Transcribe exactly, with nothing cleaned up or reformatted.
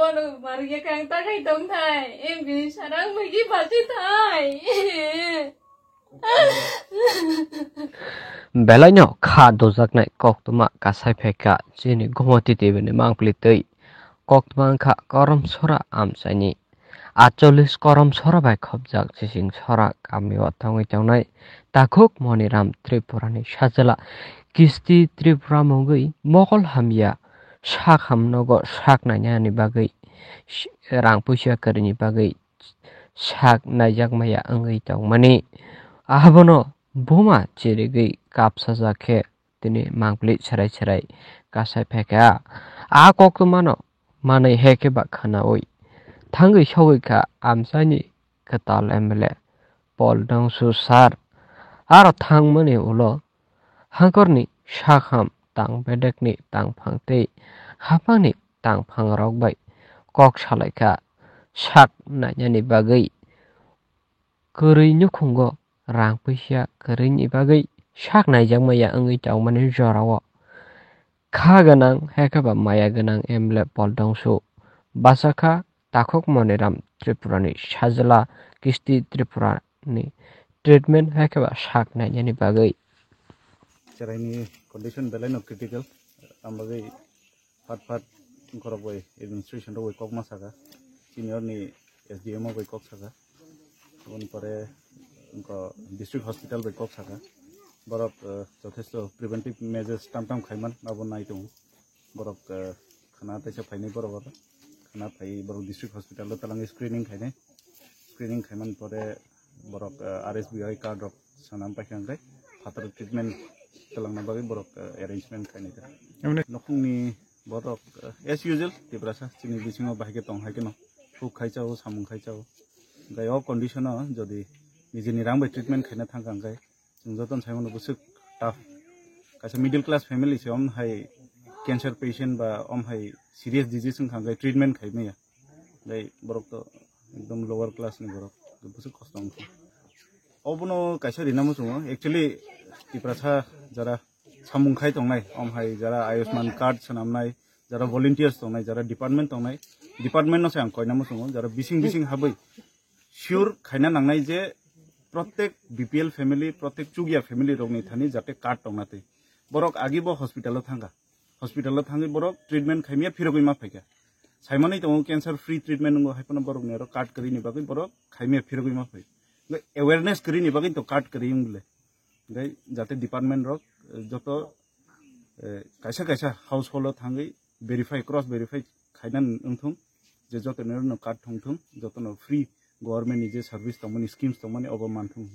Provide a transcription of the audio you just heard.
Bono marwk ya kang ta khai tong thai. Em bini sarang magi bati thai. Belaino kha dojaknai koktwma kasai phaikha chini Gomoti T V ni mangpili twi. Koktwma wngkha Korom Sora amchaini. Atchollis Korom Sora bai khopjak Chising Sora kamio thangwi tongnai takhuk Moniram Tripurani sajla Kisti Tripura mungwi mokol hamya sak ham nogo sak nainani bagwi, rang puisa kwrwini bagwi sak naijak maya wngwi tongmani. Abono buma chirigwi kapsajak khe tini mangpili serai serai kasai phaikha. A koktwmano manwi hai khe ba khwnaui thangwi sogwi kha amchaini kwtal M L A Paul Dongsu sir. Aro thangmani ulo hangkorni sakham tang bedekni tangphang tei haphangni tangphangrok bai kok salaikha sak nainani bagwi. Kwrwi nukhungo rang puisa kwrwini bagwi sak naijakmaya wngwi tongmani jorao kha gwnang hai khe ba maya gwnang M L A Paul Dongsu bachakha takhuk Moniram Tripurani sajla Kisti Tripurani treatment hai khe ba sak nainani bagwi. Cheraini condition belai no critical, ang bagwi phat phat borok bai administration rok bai kok ma saka, senior ni S D M o bai kok saka, aboni pore wngkha district hospital bai kok saka, borok, eh, jothesto preventive measures tam tam khaiman abo nai tongo. Borok, eh, khana teisa phainai borok oro. Khana phai borok district hospital o twlangwi screening khainai. Screening khaimani pore borok, eh, R S B I card rok swnam paikha hwnkhe phatar treatment twlangna bagwi borok, eh, arrangement khainai da. Emne nukhungni borok, eh, as usual Tiprasa chini bisingo bahai khe tong hai kheno huk khai chao, samung khai chao. Hwnkhe o condition o jodi nijini rang bai treatment khaina thangkha hwnkhe chwng jotono sai mano bwswk tough. Kaisa middle class family se om hai cancer patient ba om hai serious disease wngkha hwnkhe treatment khai maya. Tei borok to ekdom lower class ni borok, bwswk kosto wngkha. Obono kaisa rina muchungo, actually Tiprasa jara samung khai tongnai, om hai jara Ayushman card swnamnai, jara volunteers tongnai, jara department tongnai, department no se ang koina muchungo, jara bising bising habwi sure khaina nangnai je protek B P L family, protek chukya family rokni thani jate card tongna twi. Borok agi bo hospital o thangkha. Hospital o thangwi borok treatment khaimya phirogwi ma phaikha. Saimanwi tongo cancer free treatment wngo hai phano borokni oro card kwrwini bagwi borok khaimya phirogwi ma phai. Hwnkhe awareness kwrwini bagwi to card kwrwi wng bwle. Hwnkhe jate department rok, eh, joto, eh, kaisa kaisa household o thangwi verify, cross verify khaina wngthung je joto ni oro no card thungthung, joto no free government ni je service tongmani, schemes tongmani obo manthung.